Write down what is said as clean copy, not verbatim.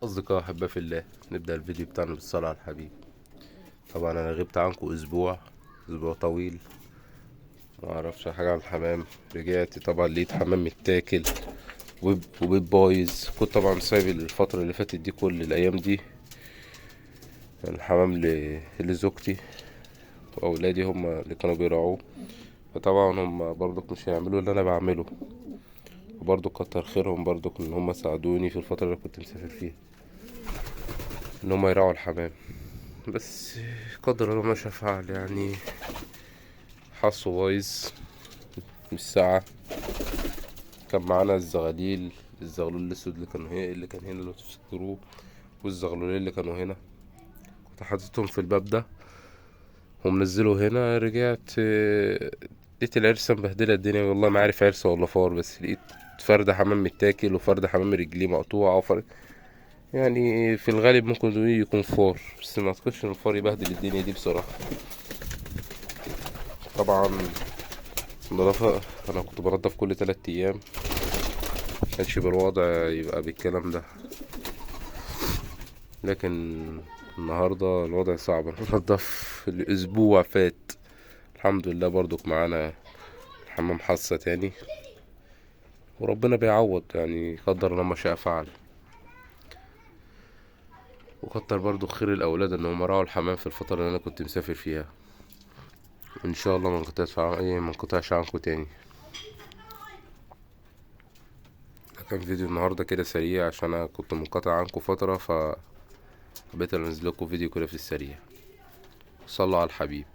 أصدقاء أحباء في الله، نبدأ الفيديو بتاعنا بالصلاة على الحبيب. طبعا أنا غبت عنكم أسبوع، أسبوع طويل، ما أعرفش حاجة عن الحمام. رجعت طبعا لقيت حمام متاكل وبيت بايظ. كنت طبعا سايب الفترة اللي فاتت دي كل الأيام دي الحمام لزوجتي وأولادي، هم اللي كانوا بيراعوه، فطبعا هم برضك مش هيعملوا اللي أنا بعمله، وبرضك كتر خيرهم برضك إن هم ساعدوني في الفترة اللي كنت مسافر فيها إن هم يراعوا الحمام. بس قدر الله ما شاء فعل، حظه بايظ من الساعة. كان معانا الزغاليل، الزغلول الأسود اللي كان هنا لو تفتكروه، والزغلولين اللي كانوا هنا كنت حاططهم في الباب ده ومنزله هنا. رجعت لقيت العرسة مبهدلة الدنيا، والله ما عارف عرسة ولا فار، بس لقيت فرد حمام متاكل وفرد حمام رجليه مقطوعة وفرد، في الغالب ممكن تقولي يكون فار، بس ما اعتقدش ان الفار يبهدل الدنيا دي بصراحة. طبعا النظافة انا كنت بنضف كل 3 ايام، ما كانش بالوضع يبقى بالكلام ده، لكن النهاردة الوضع صعب. ننضف الاسبوع فات الحمد لله برضك معانا الحمام حصة تاني، وربنا بيعوض، قدر الله ما شاء فعل. وكتر برضو خير الاولاد ان هم راعوا الحمام في الفترة اللي انا كنت مسافر فيها. ان شاء الله ما نقطعش عنكم تاني. ده كان فيديو النهارده كده سريع عشان انا كنت منقطع عنكم فترة، ف حبيت انزل لكم فيديو كده في السريع. صلوا على الحبيب.